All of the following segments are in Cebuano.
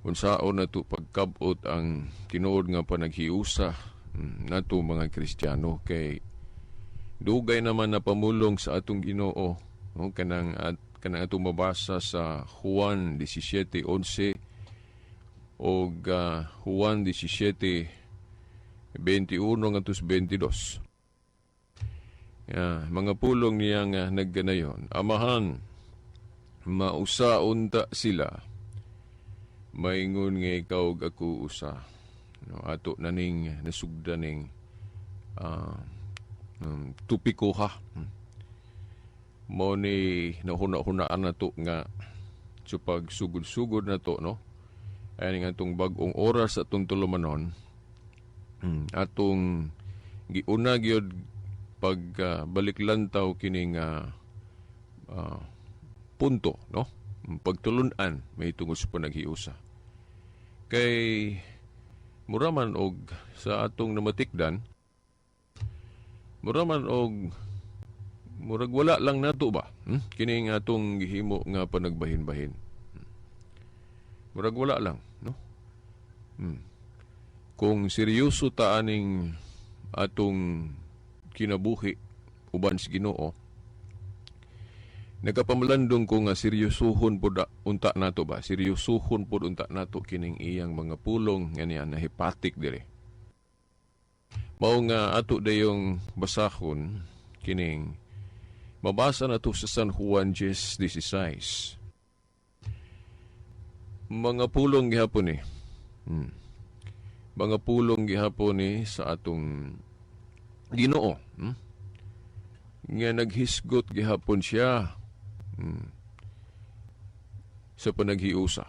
Unsaon nato pagkabot ang tinuod nga panaghiusa nato mga Kristiyano, kay dugay naman na pamulong sa atong Ginoo, no? Kanang at kanang atong mabasa sa Juan 17:11 og Juan 17:21 ngadto sa 22. Yeah, mga pulong niya nga nagganayon, "Amahan, mausa unta sila, maingon nga ikaw ug ako usa." No, ato na ning nasugdan ning topiko ha. Mao ni nahuna-hunaan nato nga sa pagsugod-sugod na to, no? Ay nga atong bag-ong oras sa atong tulumanon, atong giuna gyud pag balik lantaw kining punto, no? Pagtulunan may tungod sa panaghiusa. Kay mura man og sa atong namatikdan, mura man og murag wala lang nato ba? Kini nga atong gihimo nga panagbahin-bahin. Murag wala lang, no? Kung seryoso ta aning atong kinabuhi uban sa Ginoo, nagapamalandong ko nga seryosohon pud unta nato ba? Seryosohon pud unta nato kining iyang mga pulong nga niya nahipatik dire. Mao nga ato dayong basahon kining mabasa na to sa San Juan 10:16. Mga pulong gihapon ni. Mga pulong gihapon ni sa atong Ginoo. Nga naghisgot gihapon siya sa panaghiusa.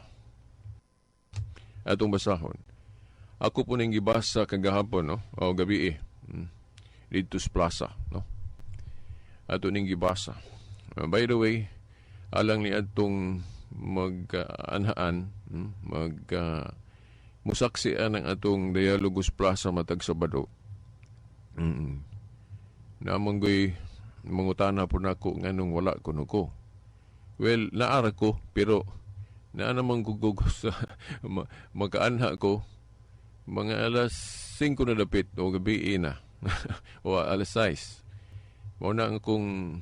Atong basahon. Ako po ning gibasa kagahapon, no? O gabi eh. Dito sa plaza, no? Ato ning gibasa. By the way, alang ni atong mag-anhaan, mag musaksian ang atong Dialogos Plaza matag Sabado. Namanggoy mangutana po nako nganong wala kuno ko. Well, naara ko, pero naa namang gugog sa makaanha ko mga alas 5 na dapit o gabi na o alas 6. Mao na ang kung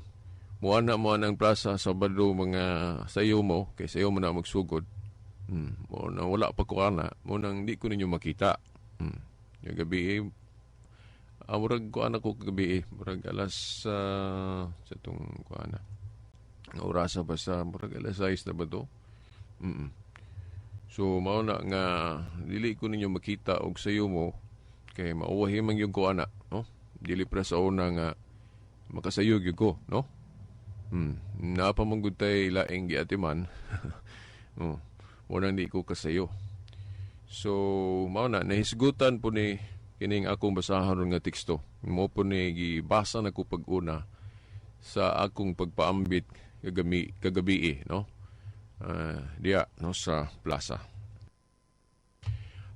muana mo ang plaza Sabado mga sayo mo, kay sayo mo na magsugod. Mo na wala pa ko ana, mo nang di ko ninyo makita. Yung gabi eh, murag ko anak ko kagabi eh, murag alas sa itong ko ana. Orasa ba sa murag alas 6 na ba to? So mao na nga dili ko ninyo makita og sayo mo kay mauwahi man yung ko ana, no? Dili pra sa una nga makasayo gyud ko, no? Naa pa man gud tay laing giatiman. Oh, mo nang di ko kasayo. So mao na nahisgutan po ni kining akong basahon nga teksto. Mo po ni gibasa na ko pag-una sa akong pagpaambit kagabi eh, no? Diya no sa plaza.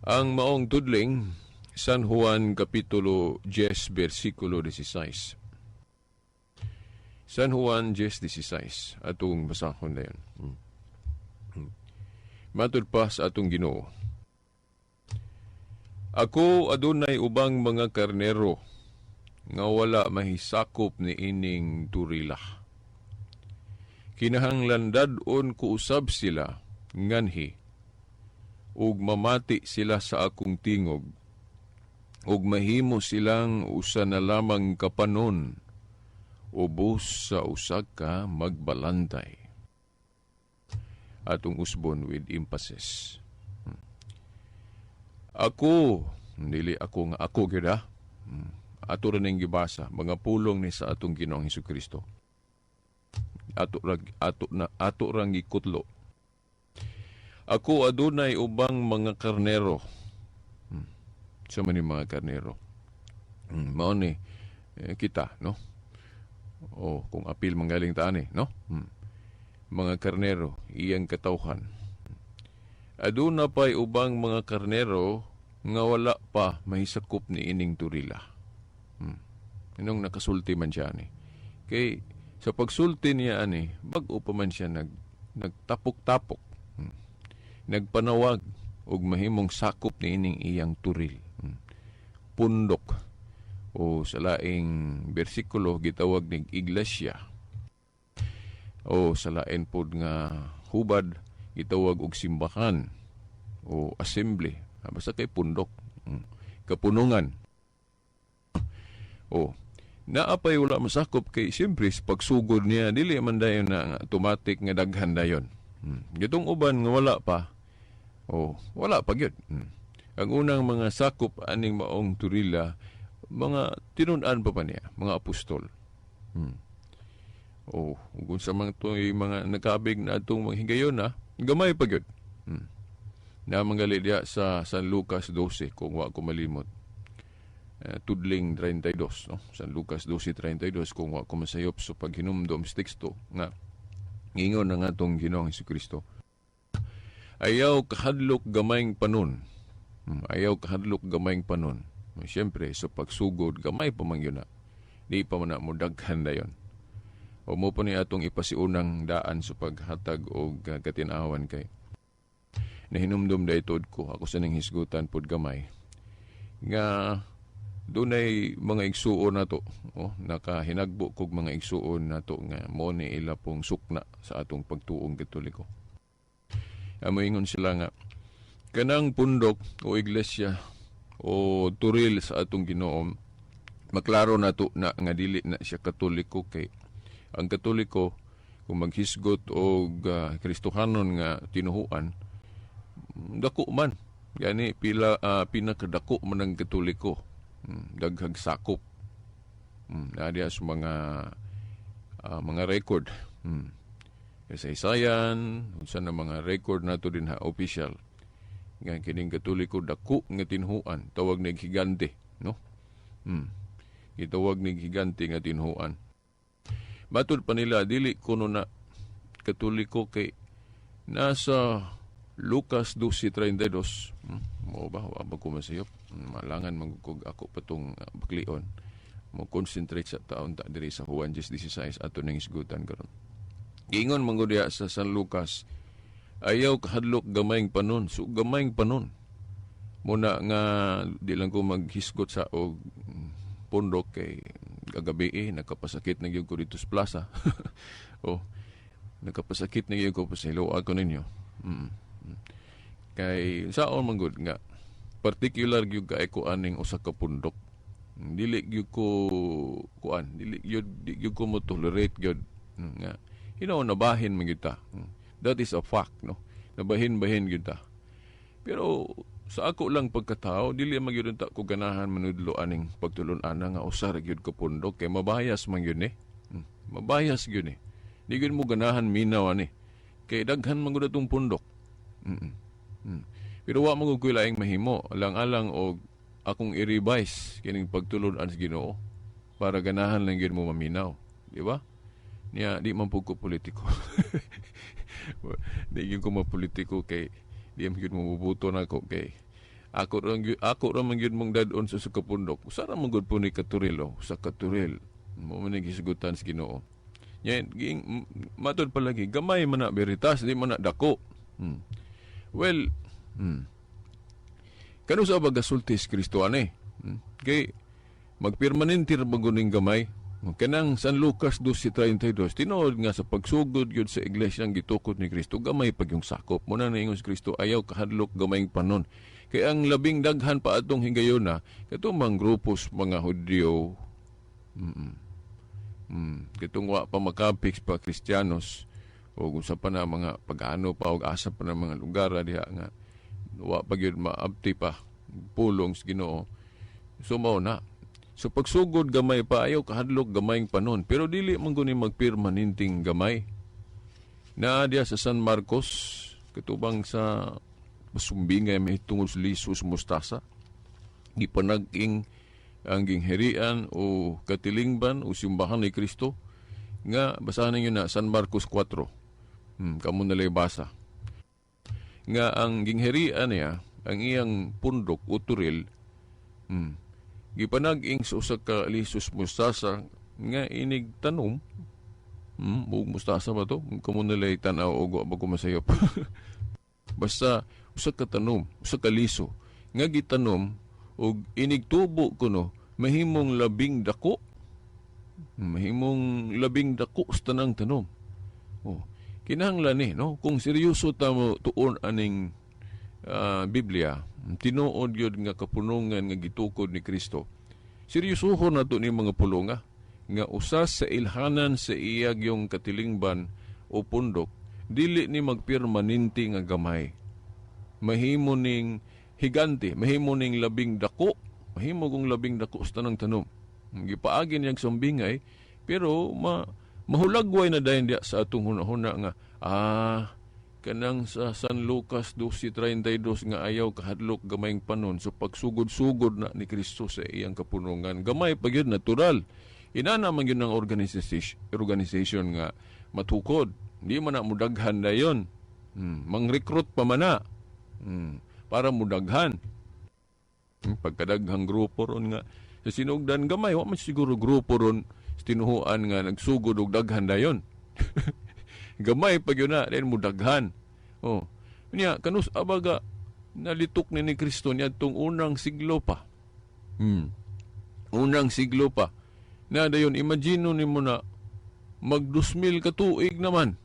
Ang maong tudling, San Juan Kapitulo 10 versikulo 16. San Juan 10:16 atong basahon na yun. Matud pa sa atong Ginoo. "Ako adunay ubang mga karnero nga wala mahisakop ni ining turila. Kinahanglan dad-on ko usab sila nganhi ug mamati sila sa akong tingog ug mahimo silang usa na lamang kapanon ubos sa usa ka magbalantay." Atong usbon with emphasis. Ako, dili ako nga ako gyud ha. Ato ra ning gibasa, mga pulong ni sa atong Ginoong Hesus. Ato rag ato na ato rang gikutlo. "Ako adunay ubang mga karnero." Sa man mga karnero. Mao ni eh, kita, no? O kung apil manggaling taan eh, no? Mga karnero, iyang katawhan. "Aduna pa'y ubang mga karnero nga wala pa mahisakop ni ining turila." Inong nakasulti man siya ni. Kay sa pagsulti niya ani, bag-o pa man siya nagtapok-tapok. Nagpanawag og mahimong sakop niining iyang turil. Pundok o sa laing bersikulo gitawag nig iglesia o sa lain pod nga hubad gitawag og simbahan o assembly. Basta kay pundok. Kapunungan. O naa pay wala masakop kay siyempre sa pagsugod niya dili man dayon na nga automatic nga daghan dayon. Gitong uban nga wala pa. Oh, wala pa gyud. Ang unang mga sakop aning maong turila, mga tinun-an pa niya, mga apostol. Oh, ug sa mga to, mga nakabig na atong mga higayon na, gamay pa gyud. Na manggali diya sa San Lucas 12 kung wa ko malimot. Tudling 32, no? San Lucas 12:32 kung wa ko masayop sa paghinumdom sa teksto nga ngingon na nga atong Ginoong Kristo. Ayaw kahadlok, gamayng panon. Ayaw kahadlok, gamayng panon. Siyempre, sa pagsugod, gamay pa man yun na. Di pa man na mo daghan dayon. O mo pa ni atong ipasiunang daan sa paghatag og katinawan kay nahinumdum daytod ko ako sa ning hisgutan pod gamay nga dunay mga igsuon nato, oh, nakahinagbo kog mga igsuon nato nga mo ni ila pong sukna sa atong pagtuong Katoliko. Amo ingon sila nga kanang pundok o iglesia o turil sa atong Ginoo, maklaro nato na nga dili na siya Katoliko kay ang Katoliko kung maghisgot og Kristohanon nga tinuhuan, dako man gani pila, pinakadako man ang Katoliko, daghag sakop, naa diya sa mga record, kasaysayan, unsa na mga record nato din ha, official nga kining Katoliko dako nga tinhuan, tawag nig higante, no? Gitawag nig higante nga tinhuan. Matud pa nila dili kuno na Katoliko kay nasa Lucas 12:32. Mo ba wa ba ko masayop? Malangan man kog ako patong baklion mo concentrate sa taon ta diri sa Juan 10:16 ato ning isgutan karon. Giingon man gud diha sa San Lucas, ayaw kahadlok, gamayng panon. So gamayng panon muna nga di lang ko maghisgot sa og pundok kay kagabi eh, nakapasakit na gyud ko dito sa plaza. Oh, nakapasakit na gyud ko, pasayloa ko ninyo. Kay saon man gud nga particular gyud kay ko aning usa ka pundok. Dili gyud ko kuan, dili gyud, di gyud ko mo tolerate gyud nga nabahin man gyud ta. That is a fact, no? Nabahin-bahin gyud ta. Pero sa ako lang pagkatao, dili man gyud ta ko ganahan manudlo aning pagtulon-ana nga usa ra gyud ka pundok kay mabayas man gyud ni. Mabayas gyud ni. Di gyud mo ganahan minaw ani. Kay daghan man gud atong pundok. Pero wa man gud ko'y laing mahimo alang-alang og akong i-revise kining pagtulon-an sa Ginoo para ganahan lang gyud mo maminaw, di ba? Niya di man pud ko politiko. Di gyud ko mapolitiko kay di man gyud mo mubuto nako kay ako ra man gyud mong dad-on sa kapundok. Usa ra man gud po ni katuril, oh, sa katuril. Mo man ni gisgutan sa Ginoo. Nya ging matud palagi gamay man na veritas, di man na dako. Well, Kano sa ba gasulti si Kristo ani? Kay magpermanente ra ba ning gamay? Kanang San Lucas 12:32, tinuod nga sa pagsugod gyud sa iglesia ang gitukod ni Kristo, gamay pag yung sakop. Muna na ingon si Kristo, ayaw kahadlok, gamayng panon. Kay ang labing daghan pa atong higayon na, katong mga grupos mga Hudyo, katong wa pa makapix pa Kristiyanos, o kung sa pa na mga pagano pa o asa pa na mga lugar diha nga wa pa gyud maabti pa pulong sa Ginoo. So mao na. So pagsugod gamay pa, ayaw kahadlok, gamayng panon. Pero dili man guni magpermanenteng gamay. Na diya sa San Marcos, katubang sa masumbingay may tungod sa lisos mustasa. Gipanag-ing ang gingharian o katilingban o simbahan ni Kristo nga basahan ninyo na San Marcos 4. Kamo nalay basa. Nga ang gingharian niya, ang iyang pundok o turil, gipanag-ing sa usa ka lisos mustasa nga inig tanom, ug mustasa ba to? Kamo nalay tan-aw og wa ba ko masayop. Basta usa ka tanom, usa ka liso nga gitanom og inigtubo kuno, mahimong labing dako. Mahimong labing dako sa tanang tanom. Oh, kinahanglan ni, no, kung seryoso ta mo tuon aning Biblia, tinuod gyud nga kapunungan nga gitukod ni Kristo. Seryosohon nato ni mga pulonga nga usa sa ilhanan sa iyag yung katilingban o pundok, dili ni magpermanente nga gamay. Mahimo ning higante, mahimo ning labing dako, mahimo kong labing dako sa tanang tanom. Gipaagi niyang sambingay, pero mahulagway na dayon diya sa atong hunahuna nga kanang sa San Lucas 12:32 nga ayaw kahadlok, gamayng panon. So pagsugod-sugod na ni Kristo sa iyang kapunungan, gamay pa gyud, natural. Inana man gyud ang organization nga matukod. Di man na mudaghan dayon. Mang-recruit pa man na para mudaghan. Pagkadaghang grupo ron nga sa sinugdan gamay, wa man siguro grupo ron sa tinuhuan nga nagsugod og daghan dayon. Gamay pa gyud na, then mudaghan. Oh. Niya kanus abaga nalitok ni Kristo niadtong unang siglo pa. Unang siglo pa. Na dayon, imagine nimo na mag 2000 ka tuig naman.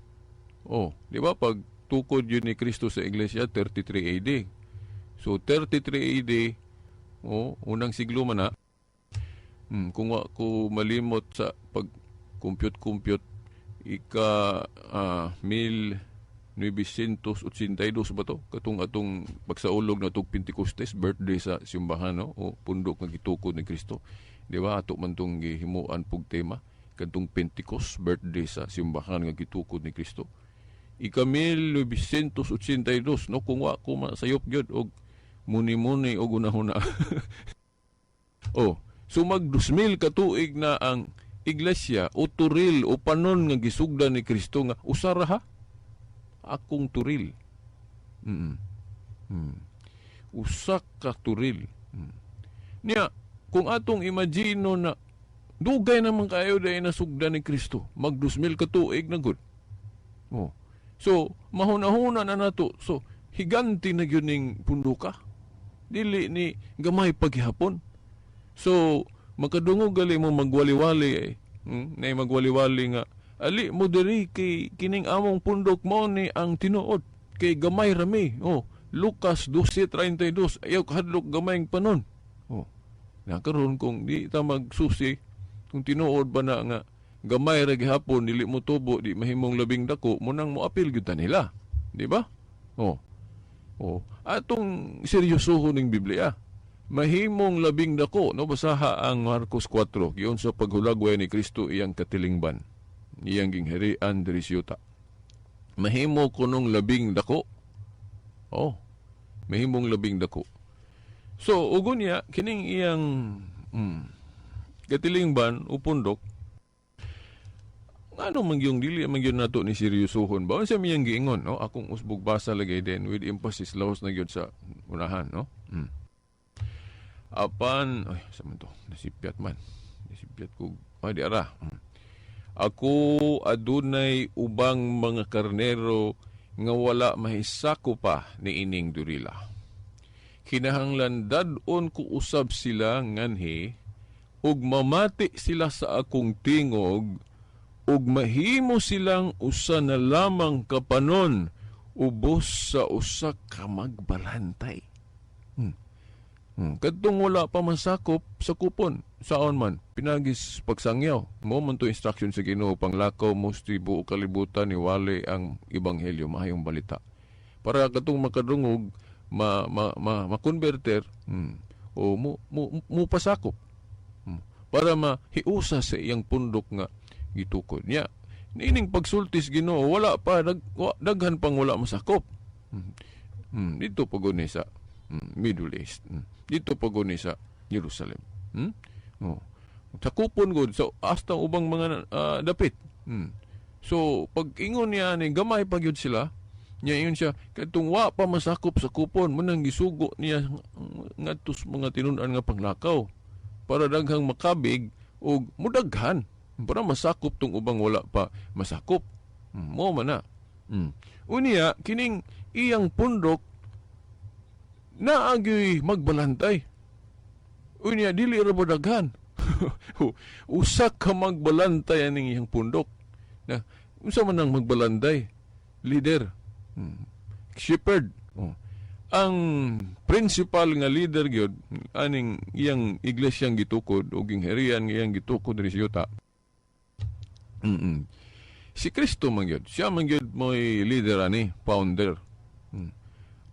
Oh, di ba, pag tukod yun ni Kristo sa iglesia, 33 AD. So 33 AD, oh, unang siglo man na. Kung wa ko malimot sa pag compute compute, ika 1982 ba to, katong atong pagsaulog na tog Pentecostes, birthday sa simbahan, no, o pundok nga gitukod ni Kristo, di ba? Ato man tong gihimuan pug tema kadtong Pentecost, birthday sa simbahan nga gitukod ni Kristo, ika 1982, no, kung wa ko masayop gyud og muni-muni og hunahuna. Oh, so mag 2000 ka tuig na ang iglesia o turil o panon nga gisugdan ni Kristo nga usara ha akong turil. Usa ka turil. Niya, kung atong imagino na dugay naman kayo dahil nasugdan ni Kristo, mag 2000 ka tuig na gud. Oh. So, mahuna-huna na nato. So, higanti na gyud ning punduka. Dili ni gamay paghihapon. So, makadungog gali mo magwali-wali eh. Nay magwali-wali nga ali mo diri kay kining among pundok mo ni ang tinuod kay gamay rami. Oh, Lucas 12:32, ayaw kahadlok, gamayng panon. Oh. Na karon kung di ta magsusi kung tinuod ba na nga gamay ra gihapon, dili mo tubo, di mahimong labing dako, mo nang moapil gyud ta nila. Di ba? Oh. Oh, atong seryosohon ning Biblia. Mahimong labing dako, no? Basaha ang Marcos 4, giyon sa paghulagway ni Kristo iyang katilingban, iyang gingharian diri sa yuta. Mahimo kunong labing dako. Oh, mahimong labing dako. So, ugon niya kining iyang katilingban o pundok, ngano man yung dili man gyud nato ni seryosohon ba? Unsa miyang giingon, no? Akong usbog basa lagi din with emphasis, laos na gyud sa unahan, no? Apan, ay, sa man to? Nasipyat man. Nasipyat ko. Ay, di ara. Ako adunay ubang mga karnero nga wala mahisako pa ni ining durila. Kinahanglan dad-on ko usab sila nganhi ug mamati sila sa akong tingog ug mahimo silang usa na lamang kapanon ubos sa usa ka magbalantay. Kadtong wala pa masakop sa kupon, saon man, pinagis pagsangyaw. Mo man to instruction sa Ginoo, panglakaw mo sa tibuok kalibutan, iwali ang ebanghelyo, mahayong balita. Para katong makadungog, ma ma ma makonverter o mo pasakop. Para mahiusa sa iyang pundok nga gitukod niya. Niining pagsultis Ginoo, wala pa daghan pang wala masakop. Dito pa guni sa Middle East. Dito pa guni sa Jerusalem. Oh. Sakupon gud so hasta ubang mga dapit. So pag ingon niya ni gamay pa gyud sila, niya ingon siya kadtong wa pa masakop sa kupon, mo nang gisugo niya ngadto sa mga tinun-an nga panglakaw para daghang makabig og mudaghan para masakop tong ubang wala pa masakop. Mo man na. Unya kining iyang pundok naagyoy magbalantay. Unya dili ra ba daghan? Usa ka magbalantay aning iyang pundok. Na unsa man ang magbalantay? Leader. Shepherd. Oh. Ang principal nga leader gyud aning iyang iglesyang gitukod o gingharian nga iyang gitukod diri sa yuta. Si Kristo man gyud. Siya man gyud mo'y leader ani, founder.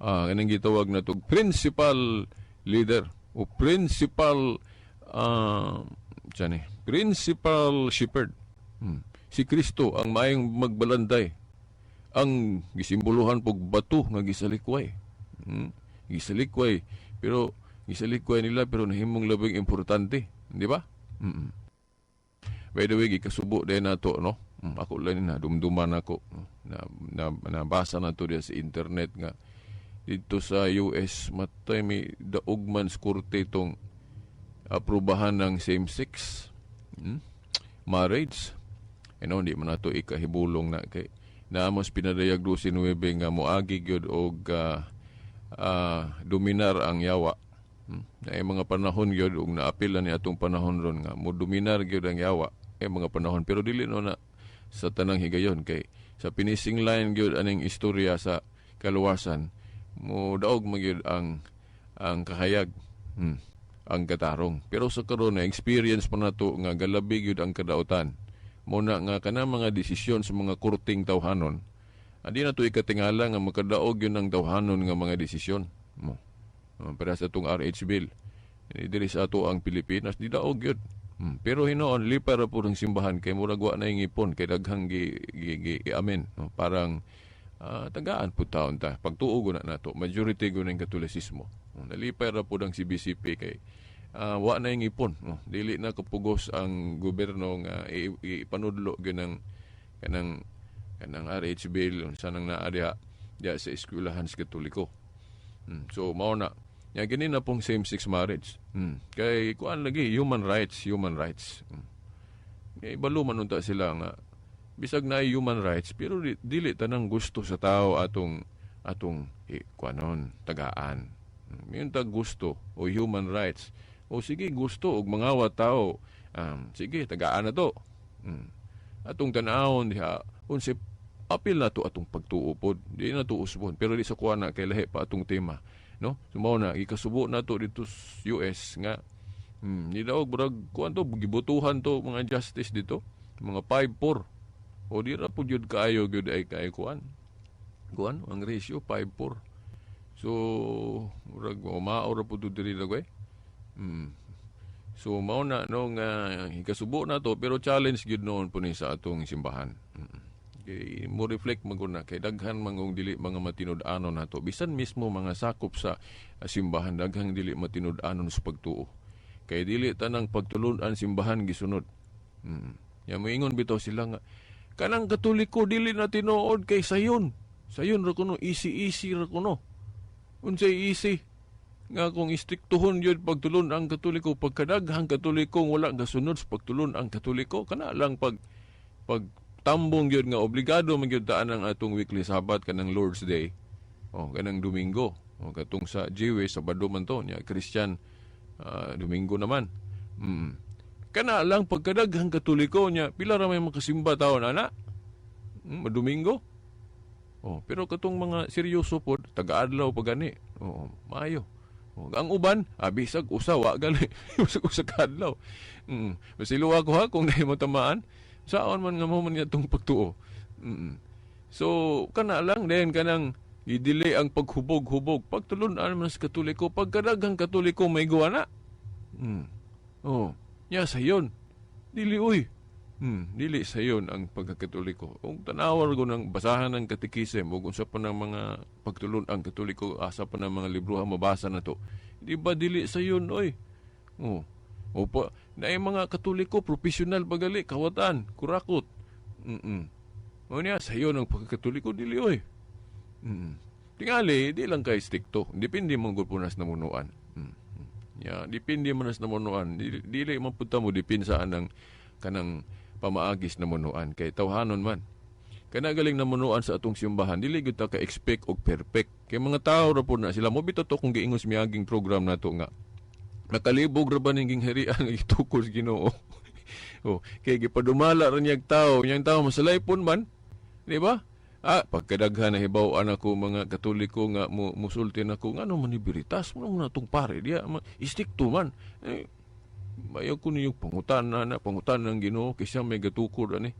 Kanang gitawag na to principal leader o principal ni, principal shepherd. Si Kristo ang maayong magbalanday. Ang gisimboluhan pog bato nga gisalikway. Gisalikway pero gisalikway nila pero nahimong labing importante, di ba? By the way, gikasubo din nato, no? Ako lang na dumduman ako na, na nabasa na to diya sa internet nga dito sa US matay may daog man sa korte itong aprobahan ng same-sex marriage. Di man nato ikahibulong na kay naamos pinadayag 12:9 nga moagi gyud og dominar ang yawa. Na mga panahon gyud ug naapil na ni atong panahon ron nga mo dominar gyud ang yawa ay mga panahon, pero dili no na sa tanang higayon kay sa finishing line gyud aning istorya sa kaluwasan mo daog man gyud ang kahayag, ang katarong. Pero sa karon na experience pa nato nga galabi gyud ang kadautan mo na nga kana mga desisyon sa mga korting tawhanon, adi na to ikatingala nga makadaog yun ang tawhanon nga mga desisyon mo. Para sa atong RH bill diri sa ato ang Pilipinas, di daog yun. Pero hinoon lipay ra pud ang simbahan kay murag wa na ngipon kay daghang gi, gi, gi, amen, no? Parang tagaan pud taon ta pagtuo na nato, majority gud ng Katolisismo. Nalipay ra pud ang CBCP kay wa na ngipon, no? Dili na kapugos ang gobyerno nga ipanudlo gyud ng kanang kanang RH bill unsa nang naa diha diha sa eskwelahan sa Katoliko. So mao na. Ya gini na pong same-sex marriage. Kay kuan lagi human rights, human rights. Kay balo man unta sila nga bisag na human rights pero dili tanang gusto sa tao atong atong kuanon tagaan. Mayon tag gusto o human rights. O sige gusto og mangawa tao. Sige tagaan na to. Atong tan-awon diha unsay apil na to atong pagtuo pod. Di na to usbon pero di sa kuan na kay lahi pa atong tema. No? So mao na gikasubo na to dito sa US nga ni daog brag kuan to gibotohan to mga justice dito mga 5-4. O di ra pud yun kaayo gyud ay kay kuan. Kuan ang ratio 5-4. So murag mao ra pud diri lagay. So mao na no nga gikasubo na to pero challenge gyud noon po ni sa atong simbahan. Kay mo reflect man na kay daghan mangong dili mga matinud-anon nato, bisan mismo mga sakop sa simbahan, daghang dili matinud-anon sa pagtuo kay dili tanang pagtulun-an simbahan gisunod. Ya moingon bitaw sila nga kanang Katoliko dili na tinuod kay sayon sayon ra kuno, easy easy ra kuno. Unsay easy nga kung istriktuhon yun pagtulun ang Katoliko, pagkadaghang Katoliko wala gasunod sa pagtulun ang Katoliko, kana lang pag pag tambong gyud nga obligado man gyud taan ang atong weekly Sabbath, kanang Lord's Day o kanang Domingo o katong sa Jewish, Sabado man to nya, Christian Domingo naman. Kana lang pagkadaghang Katoliko nya, pila ra may makasimba taon ana Domingo. Oh, pero katong mga seryoso pod taga-adlaw pa gani. Oo, maayo. Oh, ang uban, bisag usa wa gali. Bisag usa ka adlaw. Masiluwa ko ha kung dahil mo tamaan. Saon man nga mo man itong pagtuo. So, kana lang din kanang idili ang paghubog-hubog. Pagtulun-an man sa Katoliko, pagkadaghang Katoliko may gawa na. Oh, nya sayon. Dili uy. Dili sayon ang pagkakatoliko. Kung tanawar ko ng basahan ng katekism o kung sa pa ng mga pagtulun ang Katoliko, asa pa ng mga libro mabasa na to. Di ba dili sayon oy? Oh. Opo, na yung mga Katoliko, professional pagali, kawatan, kurakot. O niya, sayo ng pagkakatoliko, dili oy. Tingali, di lang kay strikto. Depende man gud po nas namunuan. Ya, depende man nas namunuan. Dili, dili man punta mo depende saan ang kanang pamaagis namunuan. Kay tawhanon man. Kaya galing namunuan sa atong simbahan, dili gyud ta ka-expect og perfect. Kay mga tao ra pod na sila mo bitaw to kung giingon sa miaging program nato nga nakalibog ra ba ning gingharian nga gitukod sa Ginoo. Oh, kay gipadumala ra niyag tao, niyang tao masalaypon man, di ba? Ah, pagkadaghan na hibaw-an ako mga Katoliko nga mo musulti nako, ngano man ni Beritas, mo na tong pare diya, istikto man. Eh, mayaw ko niyo pangutana na pangutana ng Ginoo kay siya may gatukod ani.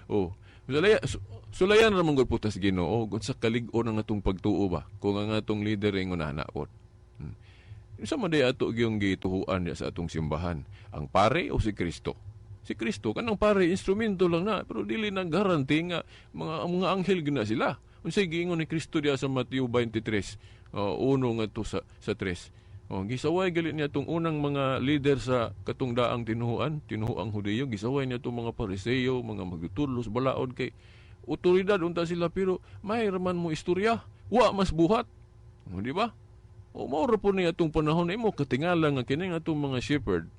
Oh, sulayan ra man gud po ta sa Ginoo kung sa kalig-on ang atong pagtuo ba kung ang atong leader ingon ana pod. Sa man day ato gyung gituhuan diya sa atong simbahan, ang pare o si Kristo? Si Kristo. Kanang pare instrumento lang na, pero dili na guarantee nga mga anghel gyud na sila. Unsay giingon ni Kristo diya sa Mateo 23, uno ngadto sa 3? Oh, gisaway gali niya tong unang mga leader sa katong daang tinuhuan, tinuhuang Hudiyo, gisaway niya tong mga Pariseo, mga magtutudlo sa balaod kay otoridad unta sila, pero may raman mo istorya, wa mas buhat. Oh, di ba? O mao ra po niya atong panahon imo katingala nga kini nga atong mga shepherd,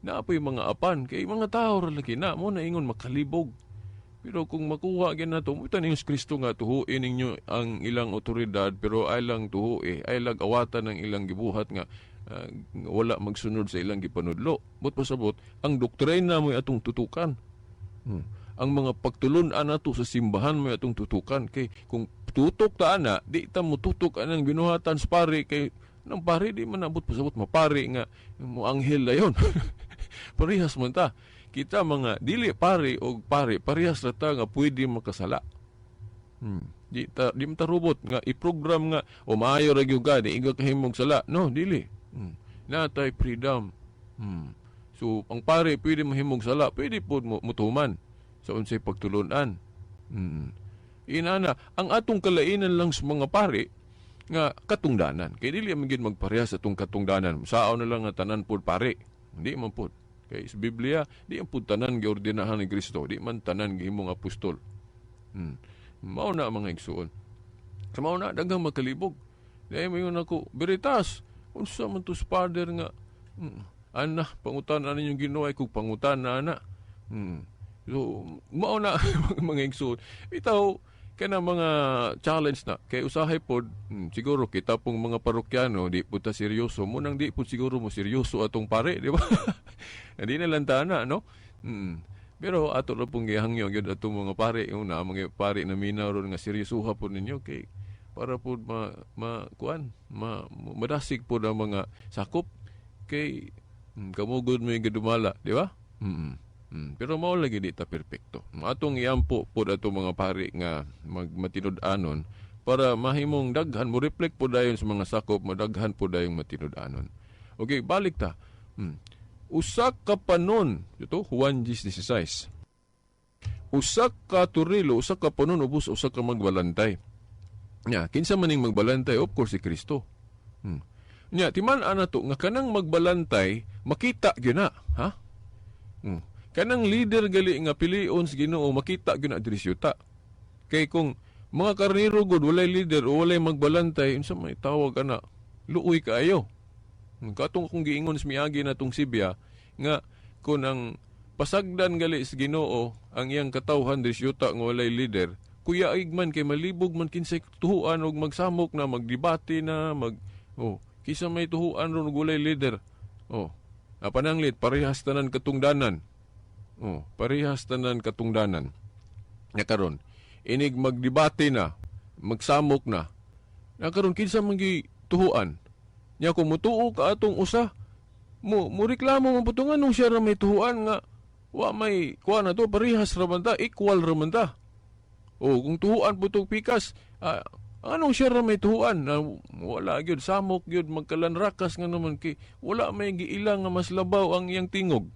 naa po'y mga apan kay mga tao ra lagi na mo na ingon makalibog. Pero kung makuha gyud nato mo taning Kristo nga tuhuin ninyo ang ilang otoridad, pero ay lang tuhui, ay lang awatan ang ilang gibuhat nga wala magsunod sa ilang gipanudlo. But pasabot, ang doktrina mo atong tutukan. Ang mga pagtulun-an nato sa simbahan mo atong tutukan, kay kung tutok ta ana, di ta mo tutok anang binuhatan sa pare, kay nang pare di man abot pasabot mapare nga mo anghel dayon. Parehas man ta. Kita mga dili pare og pare, parehas ra ta nga pwede makasala. Di man ta robot nga i-program nga o maayo ra gyud ka, di iga kahimog sala. No, dili. Natay freedom. So ang pare pwede mahimog sala, pwede pod mo mutuman sa unsay pagtulunan. Inana, ang atong kalainan lang sa mga pare nga katungdanan. Kay dili man gyud magparehas atong katungdanan. Sao na lang nga tanan pod pare. Hindi man pod. Kay sa Biblia, di man pod tanan giordinahan ni Kristo, di man tanan gihimong apostol. Mao na, mga igsuon. Sa mao na daghang makalibog. Dahil mo ako, "Beritas, unsa man to sa father nga, ana, pangutan-a ninyong Ginoo ay kung pangutan na ana." So, mao na, mga igsuon. Bitaw, kana mga challenge na kay usahay pod, siguro kita pong mga parokyano di pud ta seryoso mo nang di pud siguro mo seryoso atong pare, di ba? Hindi na lang ta na, no? Pero ato ra pong gihangyo gyud atong mga pare, una mga pare na minaw ron nga seryosoha pod ninyo kay para pod ma, ma kuan ma madasig pod ang mga sakop kay kamugod mo yung gadumala, di ba? Pero mao lagi, di ta perpekto. Atong iampo pod atong mga pari nga magmatinud-anon para mahimong daghan mo reflect po dayon sa mga sakop, madaghan po dayong matinud-anon. Okay, balik ta. Usa ka panon, ito Juan 10:16. Usa ka torilo, usa ka panon ubos usa ka magbalantay. Nya, kinsa man ning magbalantay? Of course si Kristo. Nya, timan-an nato nga kanang magbalantay makita gyud na, ha? Kanang leader gali nga pilion sa Ginoo makita gyud na diri sa yuta. Kay kung mga karnero gud walay leader o walay magbalantay, unsa may tawag ana? Luoy kaayo. Katong kung giingon sa miagi na tong Sibya nga kung ang pasagdan gali sa Ginoo ang iyang katawhan diri sa yuta nga walay leader, kuyaig man kay malibog man kinsay tuhuan og magsamok na, magdebate na, mag oh, kisa may tuhuan ron og walay leader. Oh, napananglit parehas tanan katungdanan. Oh, parehas tanan katungdanan. Nya karon, inig magdebate na, magsamok na. Na karon kinsa man tuhuan? Nya kung mutuo ka atong usa, mo mo reklamo man puto nganong siya ra may tuhuan nga wa may kuha na to, parehas ra man ta, equal ra man ta. O kung tuhuan po tong pikas, anong siya ra may tuhuan na wala gyud samok gyud, magkalanrakas nga naman kay wala may giila nga mas labaw ang iyang tingog.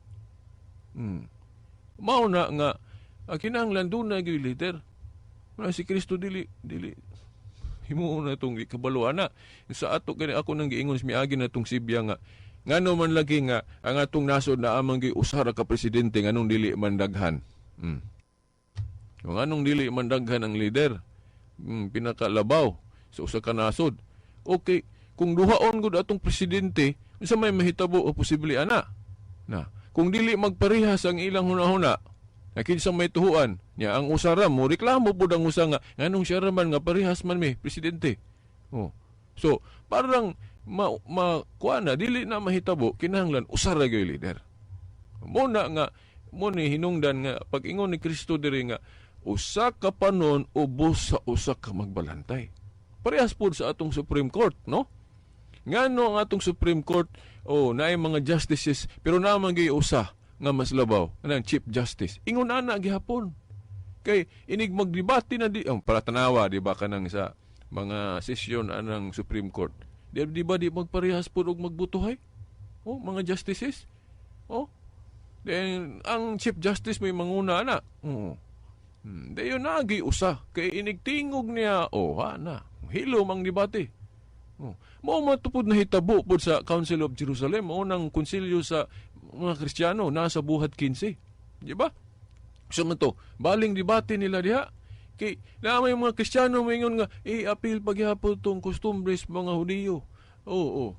Mao na nga kinahanglan dunay gyud leader. Na si Kristo dili dili himuon na itong kabalo na. Sa ato gani ako nang giingon sa miagi na itong Sibya nga ngano man lagi nga ang atong nasod na amang gi usa ra ka presidente, nganong dili man daghan. Kung anong dili man daghan ang leader, pinakalabaw sa usa ka nasod. Okay, kung duhaon gud atong presidente, unsa may mahitabo o posible ana? Na, kung dili magparehas ang ilang hunahuna, Na kinsa may tuhuan nya, ang usa ra mo reklamo pud, ang usa nga nganong siya ra man nga parehas man mi presidente. Oh. So, parang ma, ma kuan na, dili na mahitabo, kinahanglan usa ra gyud leader. Mo na nga mo ni hinungdan nga pag-ingon ni Kristo diri nga usa ka panon ubos sa usa ka magbalantay. Parehas pud sa atong Supreme Court, no? Ngano ang atong Supreme Court, oh, naay mga justices pero naa man gyud usa nga mas labaw, kanang Chief Justice. Ingon ana gihapon. Kay inig magdebate na di, oh, para tanawa, di ba, kanang sa mga sesyon anang Supreme Court. Di ba di magparehas pud og magbutuhay? Oh, mga justices. Oh. Then ang Chief Justice may manguna ana. Oo. Dayon naagi usa kay inig tingog niya, oh, ha na. Hilom ang debate. Oh. Mao man pud nahitabo pud sa Council of Jerusalem, mao nang konsilyo sa mga Kristiyano nasa Buhat 15. Di ba? So man to, baling debate nila diha. Kay na may mga Kristiyano moingon nga i-appeal paghapon tong kostumbres mga Hudiyo. Oo.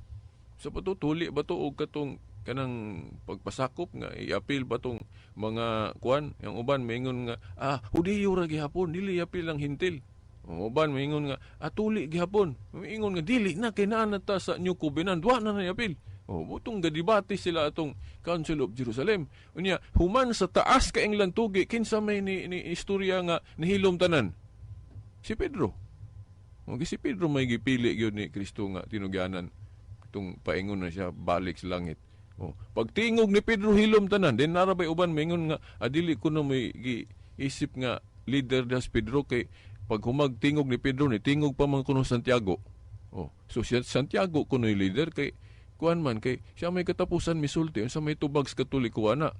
Sa pa to tuli ba to og katong kanang pagpasakop nga i-appeal ba tong mga kuan, yung uban moingon nga Hudiyo ra gihapon, dili i-appeal ang Hentil. Ang uban moingon nga tuli gihapon. Moingon nga dili na kay naa na ta sa New Covenant, wa na na i-appeal. Oh, butong gadebate sila atong Council of Jerusalem. Unya, human sa taas ka tugi, kinsa may ni istorya nga nihilom tanan? Si Pedro. O, si Pedro may gipili gyud ni Kristo nga tinugyanan itong paingon na siya balik sa langit. Oh, pagtingog ni Pedro, hilom tanan, then narabay uban maingon nga adili kuno may giisip nga leader das Pedro kay pag humag tingog ni Pedro, ni tingog pa man kuno Santiago. Oh, so si Santiago kuno leader kay kuan man kay siya may katapusan misulti sa may tubag sa Katoliko ana.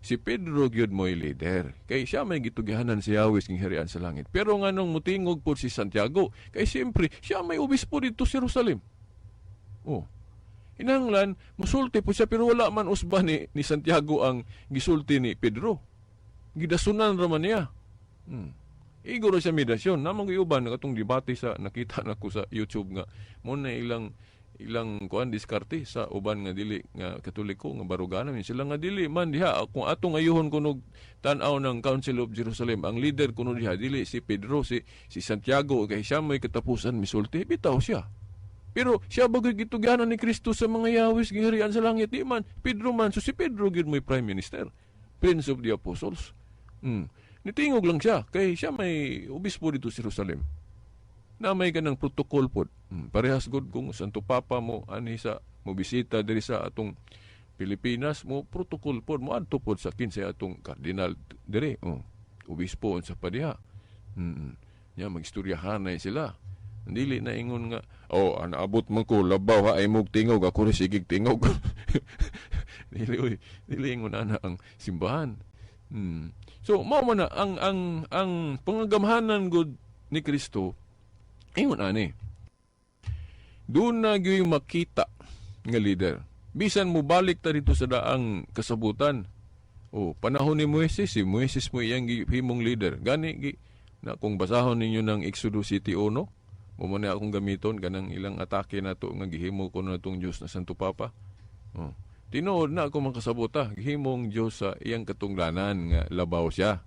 Si Pedro gyud mo'y leader kay siya may gitugyahanan si Yahweh ng harian sa langit. Pero nganong mutingog po si Santiago? Kay siyempre siya may obispo dito sa Jerusalem. Oh. Inanglan, musulti po siya pero wala man usba ni Santiago ang gisulti ni Pedro. Gidasunan ra man niya. Igo ra siya medasyon. Namang giuban katong debate sa nakita nako sa YouTube nga mo na ilang ilang kuan diskarte sa uban nga dili nga Katoliko nga barugana min sila nga dili man diha. Kung atong ayuhon kuno tan-aw ng Council of Jerusalem, ang leader kuno diha dili si Pedro, si Santiago kay siya may katapusan misulti bitaw siya. Pero siya ba gyud gitugyanan ni Kristo sa mga yawis giharian sa langit? Di man, Pedro man. So si Pedro gyud mo'y prime minister, prince of the apostles. Nitingog lang siya kay siya may obispo dito sa Jerusalem na may kanang protocol pod. Parehas gud kung Santo Papa mo ani sa mo bisita diri sa atong Pilipinas, mo protocol pod, mo adto pod sa kinsa atong kardinal diri, oh, obispo unsa pa diha. Nya magistoryahanay sila. Dili na ingon nga, "Oh, anaabot man ko, labaw ha ay mog tingog, ako rin sigig tingog." Dili oy, dili ingon ana ang simbahan. So mao man na ang pangagamhanan gud ni Kristo ingon ani. Doon na gyud makita nga leader. Bisan mo balik ta dito sa daang kasabutan. Oh, panahon ni Moises, si Moises mo iyang gihimong leader. Gani gi na kung basahon ninyo ng Exodus 7:1, mo man na akong gamiton kanang ilang atake nato nga gihimo ko na tong Dios na Santo Papa. Oh. Tinuod na ako makasabot, gihimong Dios sa iyang katungdanan nga labaw siya.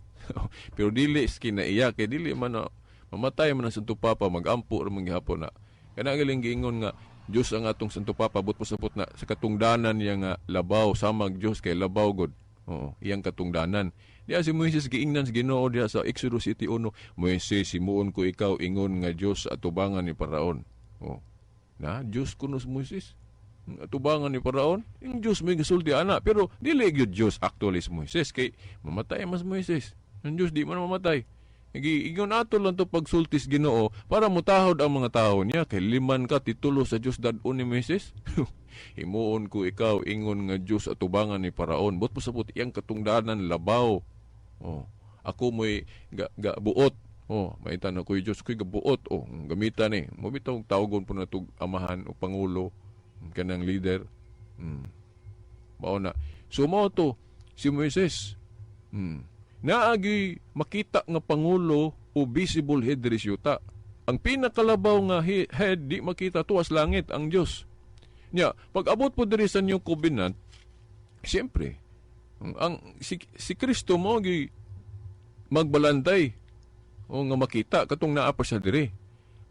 Pero dili kinaiya kay dili man na mamatay man ang Santo Papa, magampo ra man gihapon na. Kana galing giingon nga Dios ang atong Santo Papa, but pasabot na sa katungdanan niya nga labaw samag Dios kay labaw god. Oo, iyang katungdanan. Diya si Moises giingnan sa Ginoo diha sa Exodus 7:1, "Moises, himuon ko ikaw ingon nga Dios sa atubangan ni Paraon." Oh. Na, Dios kuno si Moises. Atubangan ni Paraon, yung Dios may gisulti ana, pero dili gyud Dios actually si Moises kay mamatay mas Moises. Ang Dios di man mamatay. Ingon ato lang to pagsultis Ginoo para mutahod ang mga tao niya kay liman ka titulo sa Dios dad-on ni Moises. "Himuon ko ikaw ingon nga Dios atubangan ni Paraon." But pasabot iyang katungdanan labaw. Oh, ako mo'y ga buot. Oh, maitan ako Diyos ko'y gabuot. Oh, gamitan ni. Mo bitaw tawgon po na tug amahan o pangulo kanang leader. Mao na. So mao to si Moises. Naagi makita nga pangulo o visible head diri sa. Ang pinakalabaw nga head di makita tuwas langit, ang Dios. Nya, pag abot po diri sa New Covenant, siyempre, ang si Kristo mo gi magbalantay o nga makita katong naa pa siya diri.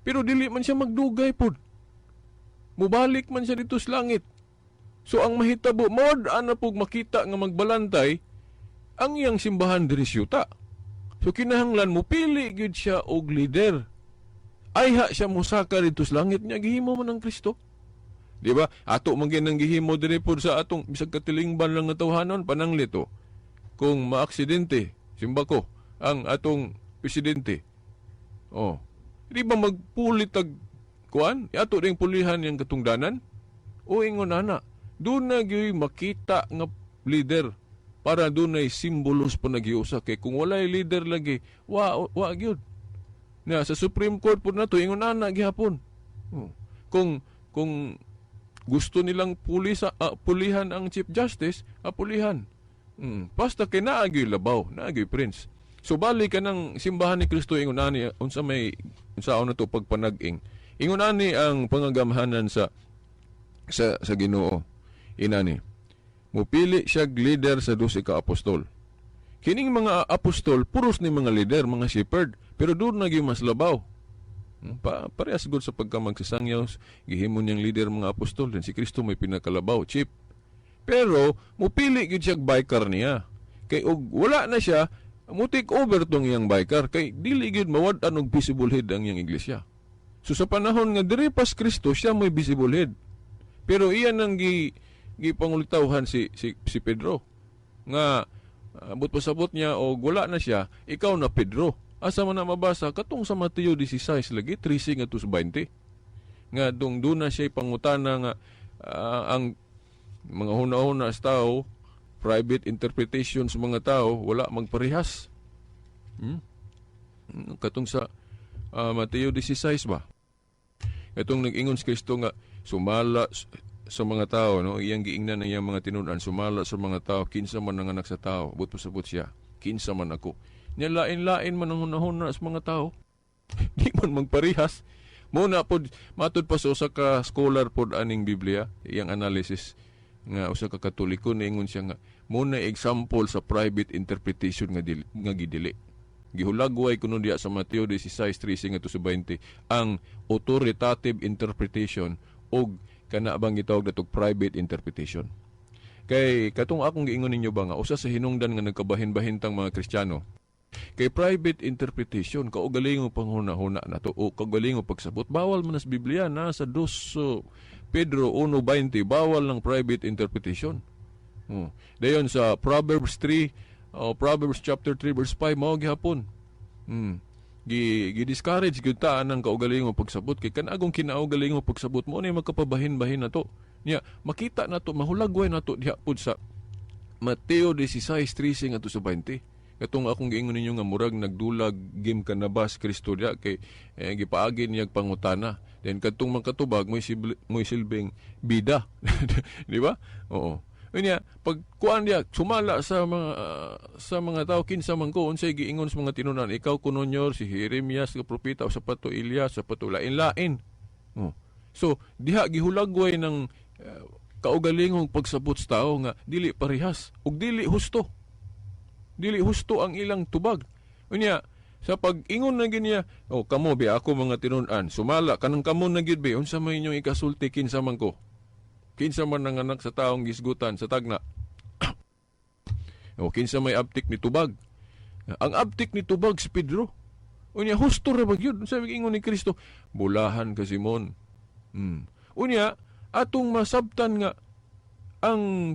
Pero dili man siya magdugay pod. Mubalik man siya dito sa langit. So ang mahitabo, mod ana pug makita nga magbalantay ang iyang simbahan diri sa yuta. So kinahanglan mo pili gyud siya og leader. Ayha siya mosaka dito sa langit niya, gihimo man ang Kristo. Di ba? Ato man gyud ang gihimo diri pod sa atong bisag katilingban lang nga tawhanon pananglit oh. Kung maaksidente, simba ko, ang atong presidente. Oh. Di ba magpulit tag kuan? Ato ring pulihan yang katungdanan? O ingon ana, doon na gyud makita nga leader para doon ay simbolos panagiusa kay kung walay leader lagi, wa wa gyud. Na sa Supreme Court pud nato, ingon ana gihapon. Oh. Kung gusto nilang pulihan ang Chief Justice, pulihan. Basta kay naa gyud labaw, naa gyud prince. So bali ka ng simbahan ni Kristo, ingon ani unsa may unsaon na to pagpanag-ing. Ingon ani ang pangagamhanan sa Ginoo. Inani. Mupili siya leader sa 12 ka apostol. Kining mga apostol puros ni mga leader, mga shepherd, pero doon na gyud mas labaw. Parehas gud sa pagka magsasangyaw, gihimo niyang leader mga apostol, din si Kristo may pinakalabaw, chief. Pero mupili gyud siya vicar niya. Kay og wala na siya, mo take over tong iyang vicar kay dili gyud mawad-an og visible head ang iyang iglesia. So sa panahon nga diri pas Kristo, siya may visible head. Pero iyan ang gipangulitawhan si Pedro nga abot pasabot niya og wala na siya, ikaw na, Pedro. Asa man na mabasa? Katong sa Mateo 16 lagi, 13 ngadto sa 20, nga dong doon na siya pangutana nga ang mga huna-huna sa tao, private interpretation sa mga tao, wala magparehas. Katong sa Mateo 16 ba? Katong nag-ingon si Kristo nga sumala sa mga tao, no, iyang giingnan ang iyang mga tinunan, sumala sa mga tao, kinsa man ang anak sa tao, but pasabot siya, kinsa man ako. Nya lain-lain man ang hunahuna sa mga tao. Di man magparehas. Muna pod matud pa sa usa ka scholar pod aning Biblia, iyang analysis nga usa ka Katoliko, niingon siya nga muna example sa private interpretation nga dili, nga gidili. Gihulagway kuno diya sa Mateo 16:13 ngadto sa 20 ang authoritative interpretation og kana bang gitawag natog private interpretation. Kay katong akong giingon ninyo ba nga usa sa hinungdan nga nagkabahin-bahin tang mga Kristiyano kay private interpretation, kaugalingong panghuna-huna nato o kaugalingong pagsabot. Bawal man sa Biblia na sa 2 Pedro 1:20, bawal ng private interpretation. Oh. Dayon sa Proverbs 3, oh, Proverbs chapter 3 verse 5, mao gihapon. Gi discourage gyud ta anang kaugalingong pagsabot kay kanagong kinaugalingong pagsabot mo ni magkapabahin-bahin na to. Nya makita nato, mahulagway nato diha pud sa Mateo 16:13 ngadto sa 20. Katong akong giingon ninyo nga murag nagdulag gim kanabas Kristo diha kay gipaagi niya pangutana. Then kadtong makatubag mo'y silbing bida. Di ba? Oo. Unya, pag kuan diya, sumala sa mga tao kinsa man ko, unsay giingon sa mga tinunan, ikaw kuno nyor si Jeremias nga propeta o sa pato Elias, sa pato lain-lain. Oh. So, diha gihulagway ng kaugalingong pagsabot sa tao nga dili parehas ug dili husto. Dili husto ang ilang tubag. Unya, sa pag-ingon na ginya, oh, kamo bi ako mga tinun-an, sumala kanang kamo na gyud bi, unsa may inyong ikasulti kinsa man ko? Kinsa man ang anak sa taong gisgutan sa tagna? O kinsa may abtik ni tubag? Ang abtik ni tubag si Pedro. Unya, husto ra ba gyud? Unsa may ingon ni Kristo? Bulahan ka, Simon. Unya, atong masabtan nga ang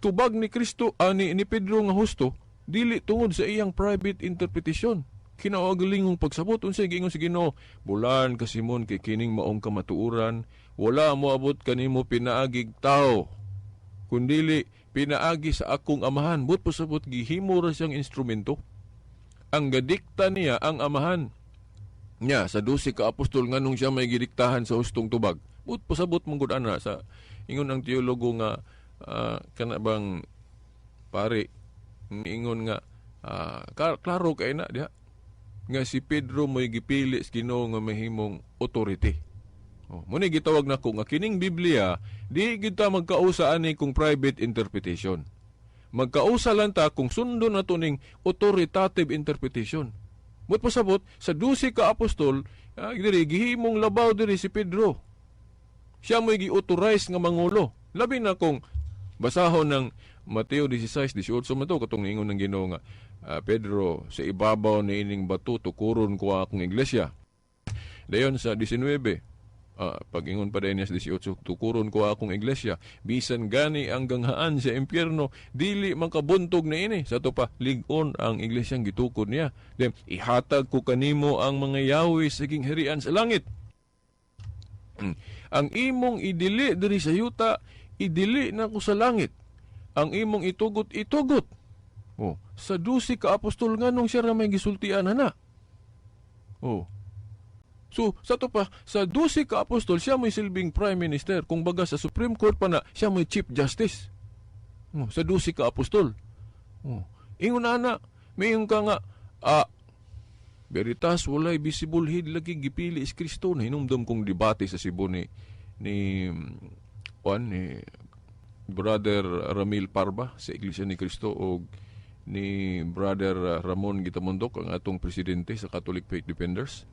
tubag ni Kristo ni Pedro nga husto dili tungod sa iyang private interpretation. Kinaugalingong pagsabot, unsay giingon sa Ginoo? Bulahan ka, Simon, kay kining maong kamatuoran wala moabot kanimo pinaagig tao kundili pinaagi sa akong Amahan. But pasabot gihimo ra siyang instrumento. Ang gadikta niya ang Amahan. Nya sa 12 ka apostol, nganong siya may gidiktahan sa hustong tubag? But pasabot man gud ana sa ingon ang teologo nga kana bang pare ingon nga klaro kay na diha nga si Pedro mo'y gipili sa Ginoo nga mahimong authority. Oh, mo ni gitawag nako nga kining Biblia di gid ta magkausa ani kung private interpretation. Magkausa lang ta kung sundon nato ning authoritative interpretation. But pasabot sa 12 ka apostol, diri gihimong labaw diri si Pedro. Siya mo'y gi-authorize nga mangulo. Labi na kung basahon ng Mateo 16:18 man to, katong niingon ng Ginoo nga, "Pedro, sa ibabaw ni ining bato tukuron ko akong iglesia." Dayon sa 19, pag-ingon pa niya sa 18, "Tukuron ko akong iglesia, bisan gani ang ganghaan sa impyerno dili makabuntog ni ini." Sa ato pa, lig-on ang iglesyang gitukod niya. Then, "Ihatag ko kanimo ang mga yawis sa gingharian sa langit. Ang imong idili diri sa yuta, idili na ko sa langit. Ang imong itugot, itugot." Oh, sa 12 ka apostol, nganong siya ra may gisultian na? Oh. So, sa ato pa, sa 12 ka apostol, siya may silbing prime minister. Kung baga sa Supreme Court pa na, siya may chief justice. Oh, sa 12 ka apostol. Oh. Ingon na na, may ka nga, Veritas, walay visible head lagi gipili is Kristo. Nahinumdum kong debate sa Cebu ni kuan ni Brother Ramil Parba sa Iglesia ni Cristo o ni Brother Ramon Gitamundok, ang atong presidente sa Catholic Faith Defenders.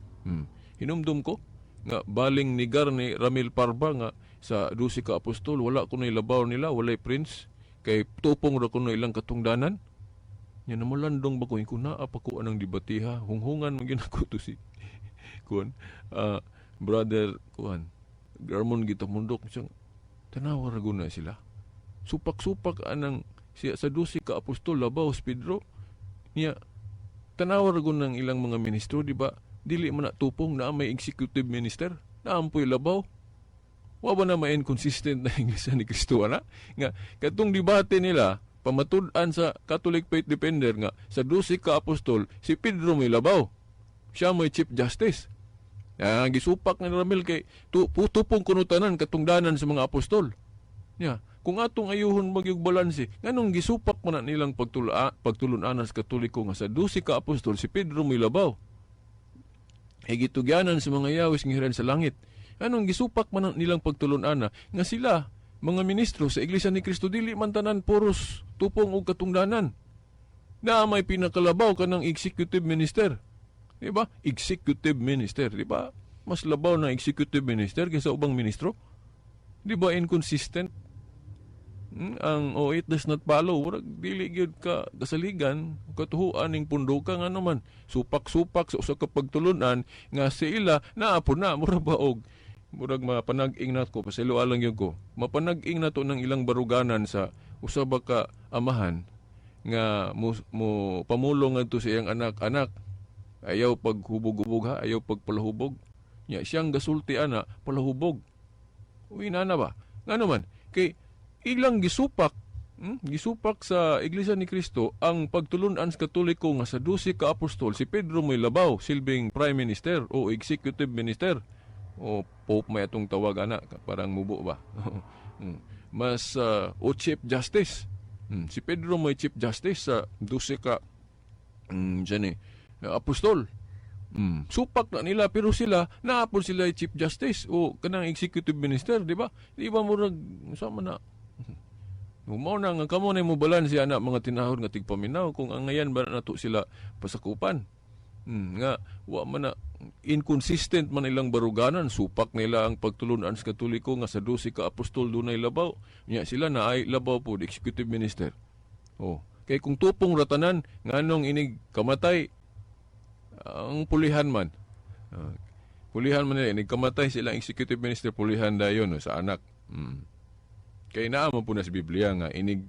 Hinumdum ko nga baling nigar ni Ramil Parba nga sa 12 ka apostol wala ko labaw nila, walay prince kay tupong ra kuno ilang katungdanan. Nya namulandong ba ko ko naa pa ko anang debatiha, hunghungan man gyud ako to si kuan, Brother kuan Ramon Gitamundok, siyang tanawa ra guna sila. Supak-supak anang siya sa 12 ka apostol, labaw si Pedro. Niya tanawa ra gud ng ilang mga ministro, di ba? Dili man na tupong na may executive minister, naampoy labaw. Wa ba na ma-inconsistent na Iglesia ni Cristo ana? Nga katong debate nila, pamatud-an sa Catholic Faith Defender nga sa 12 ka apostol si Pedro may labaw. Siya may chief justice. Gisupak ni Ramil kay tupong kuno tanan katungdanan sa mga apostol. Ya, kung atong ayuhon magyug balanse, nganong gisupak man na nilang pagtulun-anan sa Katoliko nga sa 12 ka apostol si Pedro may labaw? E gitugyanan sa mga yawis ng sa langit. Anong gisupak man na nilang pagtulun-ana nga sila mga ministro sa Iglesia ni Cristo dili man tanan puros tupong og katungdanan? Na may pinakalabaw kanang executive minister. Di ba? Executive minister, di ba? Mas labaw na executive minister kaysa ubang ministro. Di ba inconsistent? Ang oh, it does not follow. Murag dili gyud ka kasaligan, katuhuan ning punduka nga naman. Supak-supak sa usa ka pagtulunan nga sa ila naa po na mura ba og murag mapanag-ing nako, pasayloa lang gyud ko. Mapanag-ing nato ng ilang baruganan sa usa ba ka amahan nga mo pamulong ngadto sa iyang anak, "Anak, ayaw paghubog-hubog ha, ayaw pagpalahubog." Nya siyang gasulti ana, palahubog. Uy na na ba? Ngano man kay ilang gisupak, gisupak sa Iglesia ni Cristo ang pagtulunan sa Katoliko nga sa 12 ka apostol si Pedro may labaw, silbing prime minister o executive minister o pope may atong tawag ana, parang mubo ba. Mas o chief justice. Si Pedro may chief justice sa 12 ka dyan eh, apostol. Supak na nila pero sila naapon sila chief justice o kanang executive minister, di ba? Di ba murag sama na? Mao na nga kamo na mo balanse ana, mga tinahod nga tigpaminaw, kung angayan ba nato sila pasakupan. Nga wa man na inconsistent man ilang baruganan, supak nila ang pagtulunan sa Katoliko nga sa 12 ka apostol dunay labaw. Nya sila na ay labaw po executive minister. Oh, kay kung tupong ratanan, nganong inig kamatay ang pulihan man. Pulihan man nila inig kamatay sila executive minister, pulihan dayon no, sa anak. Kay naa man po na sa Biblia nga inig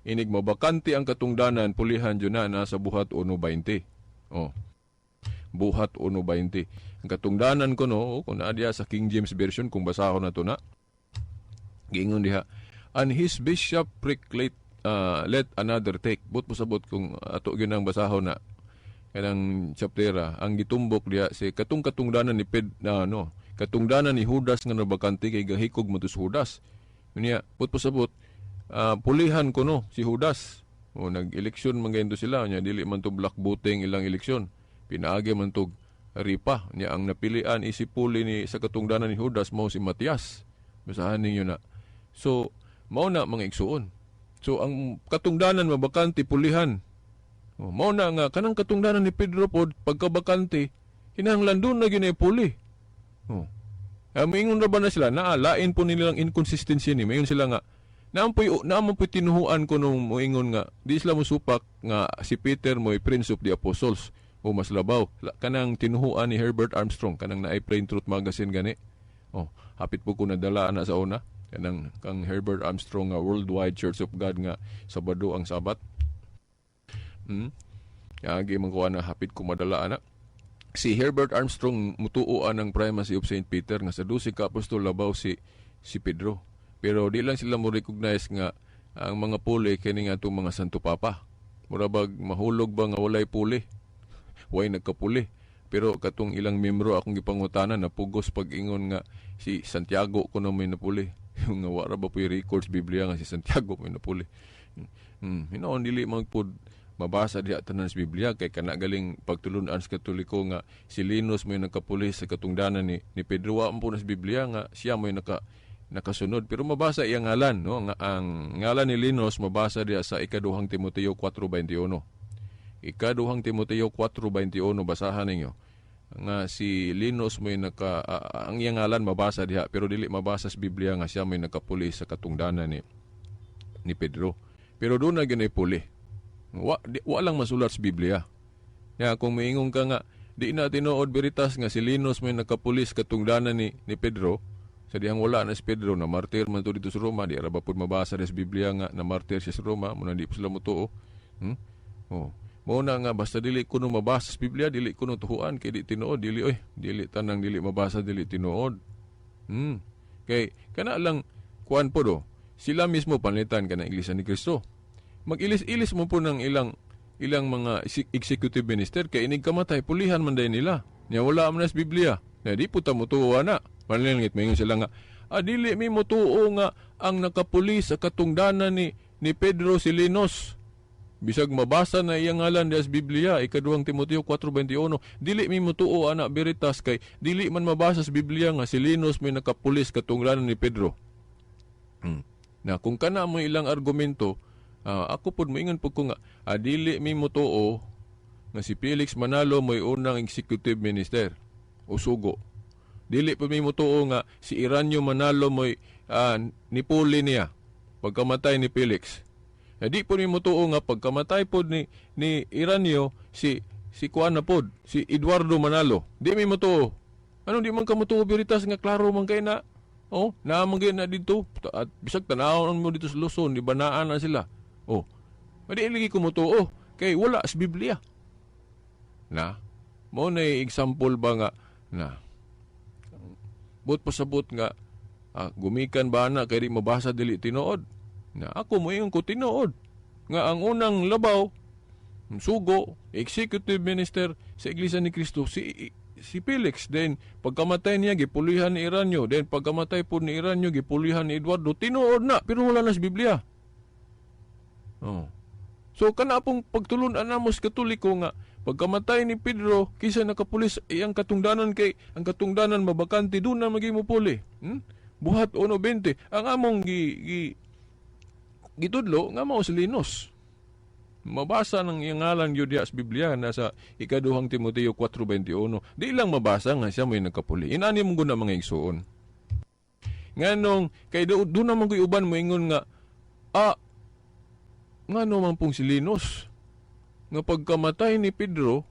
inig mabakante ang katungdanan, pulihan jud na, nasa Buhat 1:20. Oh. Buhat 1:20. Ang katungdanan ko no, kung naa diha sa King James Version, kung basahon na to na. Giingon diha, "And his bishopric let another take." But pasabot kung ato gyud ang basahon na kanang chaptera, ang gitumbok diha si katong katungdanan ni Ped na no, katungdanan ni Judas nga nabakante kay gahikog mo to si Judas. Unya, but pasabot, pulihan ko no si Judas. O nag-eleksyon man gayon to sila, nya dili man to block voting ilang eleksyon. Pinaagi man to ripa. Nya ang napilian isipuli ni sa katungdanan ni Judas mao si Matias. Basahan ninyo na. So, mao na, mga igsuon. So ang katungdanan mabakante, pulihan. Oh, mao na nga kanang katungdanan ni Pedro pod, pagkabakante, kinahanglan duna gyud puli. Oh. Moingon ra ba na sila naa lain po nilang inconsistency ni moingon sila nga naa man po'y tinuhuan ko nung moingon nga di sila mosupak nga si Peter mo'y Prince of the Apostles o mas labaw. Kanang tinuhuan ni Herbert Armstrong, kanang naay Plain Truth magazine gani. Oh, hapit po ko nadala ana sa una, kanang kang Herbert Armstrong nga Worldwide Church of God nga Sabado ang Sabat. Agi man ko ana, hapit ko madala ana. Si Herbert Armstrong mutuo ang primacy of Saint Peter, nga sa 12 ka apostol labaw si Pedro. Pero di lang sila mo recognize nga ang mga puli kini nga atong mga Santo Papa. Mura bag mahulog ba nga walay puli. Way nagkapuli. Pero katong ilang membro akong gipangutana, na pugos pag-ingon nga si Santiago kuno may napuli. Yung nga wala ba po'y records Biblia nga si Santiago may napuli. Hinoon dili magpud mabasa diha tanan sa Biblia, kay kana galing pagtulunan sa Katoliko nga si Linus may nagkapuli sa katungdanan ni Pedro, wa man po na sa Biblia nga siya may nakasunod, pero mabasa iyang ngalan, no, nga ang ngalan ni Linus mabasa diha sa Ikaduhang Timoteo 4:21. Ikaduhang Timoteo 4:21, basahan ninyo nga si Linus may naka ang iyang ngalan mabasa diha, pero dili mabasa sa Biblia nga siya may nakapuli sa katungdanan ni Pedro, pero duna gyud puli. Wa lang masulat sa Biblia. Ya, kung moingon ka nga di na tinuod Veritas nga si Linus may nakapulis katungdanan ni Pedro, sa dihang wala na si Pedro, na martir man to dito sa Roma, di ra ba pud mabasa sa Biblia nga na martir siya sa Roma, muna di pa sila motuo. Oh. Mao na nga basta dili kuno mabasa sa Biblia, dili kuno tuhuan kay di tinuod, dili oy, dili tanang dili mabasa dili tinuod. Kay kana lang kuan po do. Sila mismo panlitan kana Iglesia ni Cristo. Mag-ilis-ilis mo po ng ilang ilang mga executive minister kay inig kamatay pulihan man day nila. Nya wala man sa Biblia. Na di po ta motuo na. Manlingit maingon sila nga dili mi motuo nga ang nakapuli sa katungdanan ni Pedro si Linus. Bisag mabasa na iyang ngalan diha sa Biblia, Ikaduhang Timoteo 4:21, dili mi motuo ana Veritas kay dili man mabasa sa Biblia nga si Linus may nakapulis katungdanan ni Pedro. Na kung kana mo ilang argumento, ako pod moingon pud ko nga dili mi motuo nga si Felix Manalo mo'y unang executive minister o sugo. Dili pa mi motuo nga si Iranyo Manalo mo'y nipuli niya pagkamatay ni Felix. Di po ni motuo nga pagkamatay pod ni Iranyo si si kuan na pod, si Eduardo Manalo. Di mi motuo. Ano di man ka motuo Veritas nga klaro man kay na? Oh, naa man gyud na dito at bisag tanawon mo dito sa Luzon, di ba naa na sila? Oh. Madi lagi ko motuo kay wala sa Biblia. Na mo na example ba nga na but pasabot nga gumikan ba na kay di mabasa dili tinuod. Na ako moingon ko tinuod nga ang unang labaw sugo, executive minister sa Iglesia ni Cristo si Felix, then pagkamatay niya gipulihan ni Iranyo, then pagkamatay po ni Iranyo gipulihan ni Eduardo. Tinuod na, pero wala na sa Biblia. Oh. So kana pong pagtulun-an namo sa Katoliko nga pagkamatay ni Pedro, kisa nakapulis iyang katungdanan, kay ang katungdanan mabakante, duna maging mupuli. Buhat 1:20 ang among gi, gi gitudlo nga mao si Linus. Mabasa ng iyang ngalan gyud diha sa Biblia na sa Ikaduhang Timoteo 4:21. Di lang mabasa nga siya may nagkapuli. Inani mo guna, mga igsuon. Nganong kay do naman ko'y uban moingon nga ngano man pong si Linus nga pagkamatay ni Pedro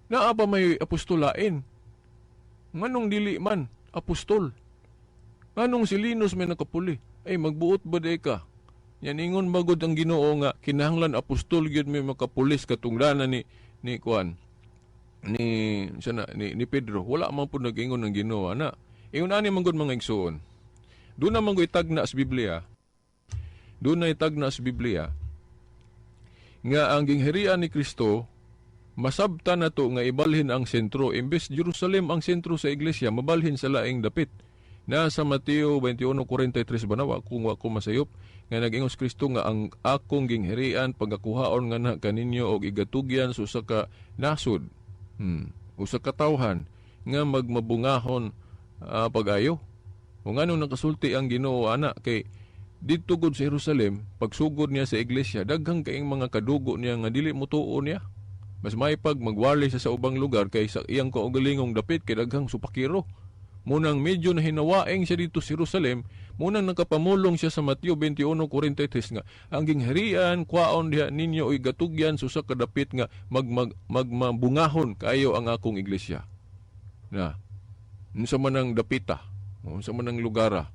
naa pa may apostolain, nganong dili man apostol, nganong si Linus may nakapuli? Ay, magbuot ba day ka? Yan ingon bagod ang Ginoo nga kinahanglan apostol gyud may makapulis katungdanan ni kuan ni sana ni Pedro? Wala man pud nag-ingon ng Ginoo ana. Ingon ani man gud, mga igsuon, duna man gud tagna sa Biblia, duna tagna sa Biblia nga ang gingharian ni Kristo masabtan nato nga ibalhin ang sentro. Imbes Jerusalem ang sentro sa iglesia, mabalhin sa laing dapit. Na sa Mateo 21:43 ba na wa kung wa ko masayop, nga nag-ingon si Kristo nga ang akong gingharian pagakuhaon nga na kaninyo og igatugyan sa usa ka nasod, usa ka tawhan nga magmabungahon pag-ayo. O nganong nakasulti ang Ginoo ana kay Didto gud sa Jerusalem, pagsugod niya sa iglesia, daghang kaing mga kadugo niya nga dili motuo niya. Mas maypag magwali siya sa ubang lugar kay sa iyang kaugalingong dapit kay daghang supakiro. Munang medyo na hinawaeng siya dito sa Jerusalem, munang nakapamulong siya sa Mateo 21:43 nga ang gingharian kwaon diha ninyo oy gatugyan sa usa ka dapit nga magmabungahon kaayo ang akong iglesia. Na unsa man ang dapita, unsa man ang lugara?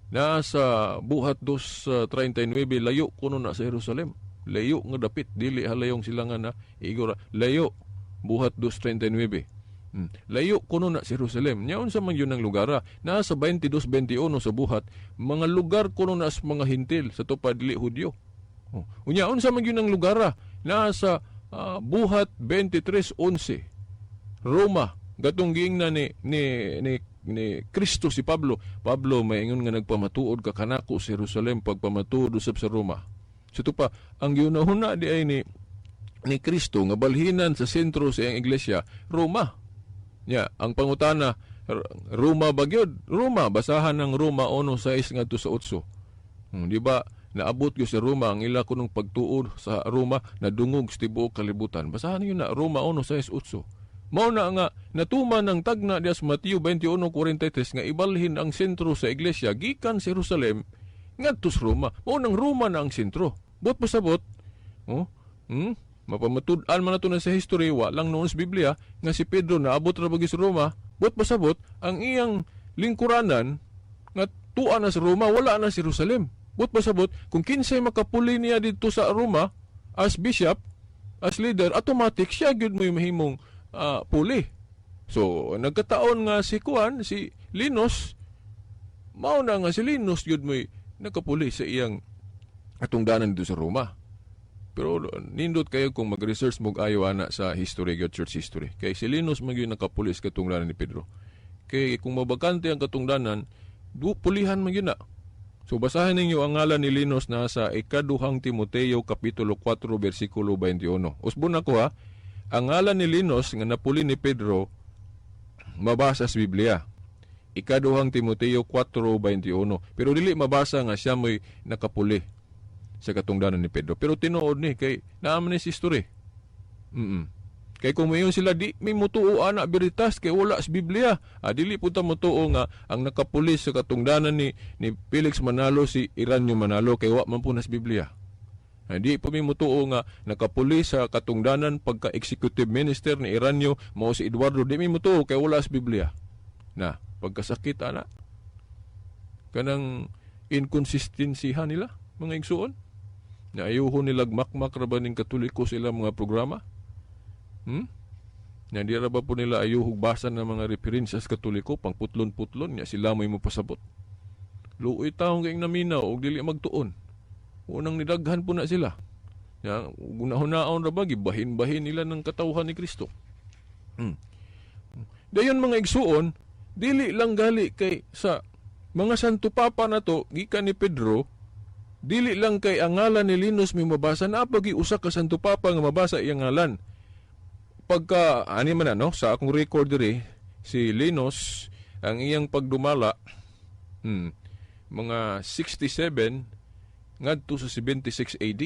Nasa Buhat 2:39, layo kuno na sa Jerusalem. Layo nga dapit, dili halayong silangan na igora. Layo, Buhat 2:39. Layo kuno na sa Jerusalem. Nya unsa man yun ang lugara? Nasa 22:21 sa Buhat, mga lugar kuno na sa mga Hintil sa tupad dili Hudyo. Oh. Unya unsa man yun ang lugara? Nasa Buhat 23:11. Roma, gatong giingnan ni Kristo si Pablo. "Pablo, maingon nga nagpamatuod ka kanako sa Jerusalem, pagpamatuod usab sa Roma." So ito pa, ang giunahuna di ay ni Kristo nga balhinan sa sentro sa iyang iglesia, Roma. Nya, ang pangutana, Roma ba gyud? Roma, basahan ng Roma 1:6 ngadto sa 8. Di ba? Naabot gyud sa Roma ang ila kunong pagtuo sa Roma nadungog sa tibuok kalibutan. Basahan niyo na Roma 1:6-8. Mao na nga natuman ang tagna diya sa Mateo 21:43 nga ibalhin ang sentro sa iglesia gikan sa Jerusalem ngadto sa Roma. Mao nang Roma na ang sentro. Buot pasabot, oh, Mapamatud-an man nato na sa history, wa lang noon sa Biblia nga si Pedro naabot ra ba sa Roma. Buot pasabot, ang iyang lingkuranan nga tua na sa Roma, wala na sa Jerusalem. Buot pasabot, kung kinsay makapuli niya dito sa Roma as bishop, as leader, automatic siya gyud mo mahimong puli. So, nagkataon nga si Kuan, si Linus, mao na nga si Linus gyud mo'y nakapuli sa iyang atungdanan dito sa Roma. Pero nindot kayo kung mag-research mo ayo ana sa history gyud, church history. Kay si Linus man gyud nakapuli sa katungdanan ni Pedro. Kay kung mabakante ang katungdanan, du pulihan man gyud na. So basahin ninyo ang ngalan ni Linus na sa Ikaduhang Timoteo kapitulo 4 bersikulo 21. Usbon ako ha. Ang ngalan ni Linus nga napuli ni Pedro mabasa sa Biblia. Ikaduhang Timoteo 4:21. Pero dili mabasa nga siya mo'y nakapuli sa katungdanan ni Pedro. Pero tinuod ni kay naa man ni sa history. Kay kung mayon sila, "Di may mutuo ana beritas kay wala sa Biblia." Ah, dili po ta mutuo nga ang nakapuli sa katungdanan ni Felix Manalo si Iranyo Manalo kay wa man po na sa Biblia. Ah, di po mi mutuo nga nakapuli sa katungdanan pagka executive minister ni Iranyo mao si Eduardo. Di mi mutuo kay wala sa Biblia. Na pagkasakit ana kanang inconsistency nila, mga igsuon. Na ayuho nila makmak ra ba ning Katoliko sila mga programa? Na di ra ba po nila ayuhog basa ng mga referensyas Katoliko pang putlon-putlon nya sila may mapasabot. Luoy taong kayong naminaw og dili magtuon. Unang nidaghan po na sila. Ya, gunahon-naon ra ba gibahin-bahin nila ng katawhan ni Kristo. Dayon, mga igsuon, dili lang gali kay sa mga Santo Papa na to gikan ni Pedro, dili lang kay ang ngalan ni Linus may mabasa na pagi usa ka Santo Papa nga mabasa iyang ngalan. Pagka ani man ano sa akong record diri, si Linus ang iyang pagdumala mga 67 ngadto sa 76 AD.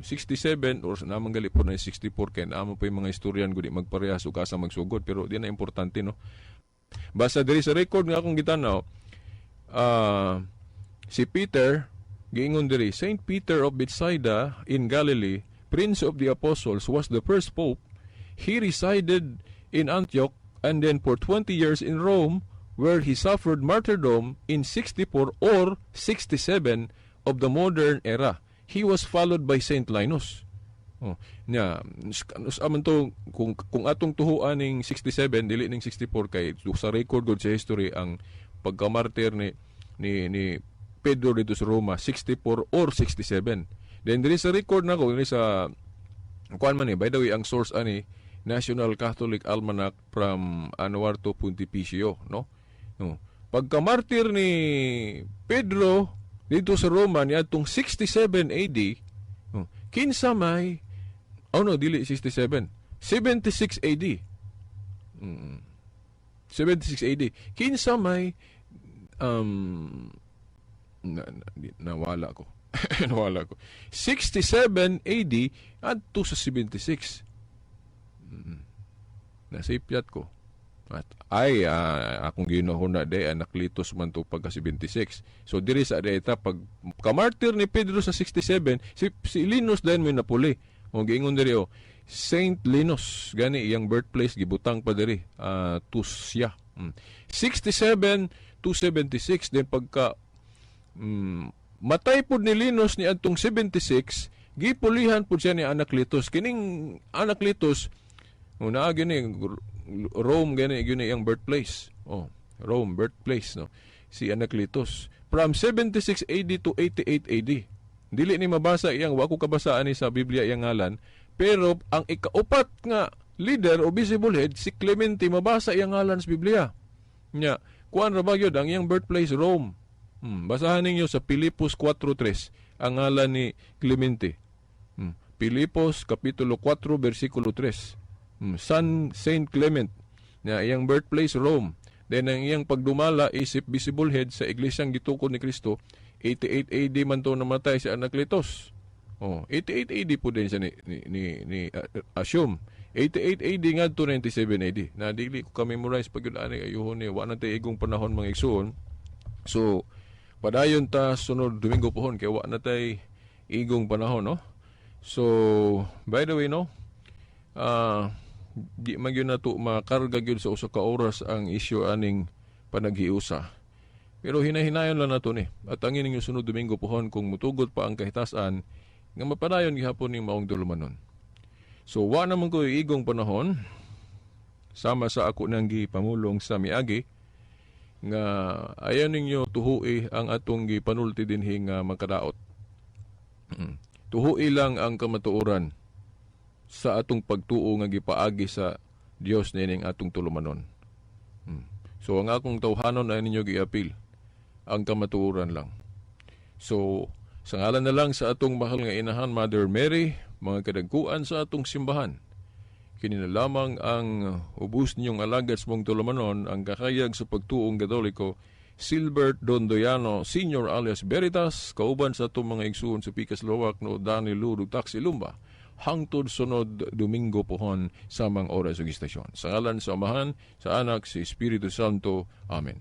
67 or naman gali po na 64 kay naman po yung mga historian gud magparehas ug asa magsugod, pero di na importante, no. Basta diri sa record nga akong gitanaw, si Peter giingon diri, Saint Peter of Bethsaida in Galilee, Prince of the Apostles, was the first pope. He resided in Antioch and then for 20 years in Rome, where he suffered martyrdom in 64 or 67 of the modern era. He was followed by Saint Linus. Oh, nya, aman to kung atong tuhuan ning 67 dili ning 64 kay sa record gud sa history ang pagkamartir ni Pedro dito sa Roma 64 or 67. Then diri sa record nako diri sa kuan man ni, by the way, ang source ani National Catholic Almanac from Anuarto Pontificio, no? No. Pagkamartir ni Pedro dito sa Roma niadtong 67 AD, oh, kinsa may, oh no, dili 67, 76 AD. 76 AD. Kinsa may Nawala ko. Nawala ko. 67 AD adto sa 76. Nasipyat ko. At ay akong ginuhuna de Anacletus man to pagka 76. So diri sa data pag kamartir ni Pedro sa 67, si Linus din may napuli. O giingon diri, oh, Saint Linus gani iyang birthplace gibutang pa diri, Tusya. 67 to 76. Then pagka matay pud ni Linus ni adtong 76, gipulihan pud siya ni Anacletus. Kining Anacletus, oh, naa gini Rome gani gyud iyang birthplace. Oh, Rome birthplace, no. Si Anacletus from 76 AD to 88 AD. Dili ni mabasa iyang, wa ko kabasa ani sa Biblia iyang ngalan, pero ang ikaupat nga leader o visible head, si Clemente, mabasa iyang ngalan sa Biblia. Nya, kuan ra ba gyud ang iyang birthplace, Rome. Basahan ninyo sa Pilipos 4:3 ang ngalan ni Clemente. Pilipos kapitulo 4 bersikulo 3. San Saint Clement na iyang birthplace Rome. Then ang iyang pagdumala isip visible head sa iglesyang gitukod ni Kristo, 88 AD man to namatay si Anacletus. Oh, 88 AD po din siya ni assume. 88 AD ngadto 97 AD. Na dili ko ka memorize pag yun ani, ayuhon ni wa na tay igong panahon, mga igsuon. So padayon ta sunod Domingo pohon kay wa na tay igong panahon, no. So by the way, no, di man gyud nato makarga gyud sa usa ka oras ang isyu aning panaghiusa. Pero hinahinayon lang nato ni. At ang ining sunod Domingo pohon, kung mutugot pa ang kahitasan nga mapadayon gihapon ning maong tulumanon. So wa naman ko igong panahon, sama sa ako nang gipamulong sa miagi nga ayaw ninyo tuhui ang atong gipanulti dinhi nga makadaot. Tuhui lang ang kamatuoran sa atong pagtuo nga gipaagi sa Dios nining atong tulumanon. So ang akong tawhanon ay ninyo giapil ang kamatuoran lang. So sa ngalan na lang sa atong mahal nga inahan, Mother Mary, mga kadagkuan sa atong simbahan, kini na lamang ang ubos ninyong alagad sa mong tulumanon, ang kakayag sa pagtuong Katoliko, Silbert Dondoyano Senior alias Veritas, kauban sa atong mga igsuon sa Pikas Lowak, no Daniel Luro Taxi Lumba, hangtod sunod Domingo pohon, samang oras ug istasyon. Sa ngalan sa Amahan, sa Anak, sa Espiritu Santo. Amen.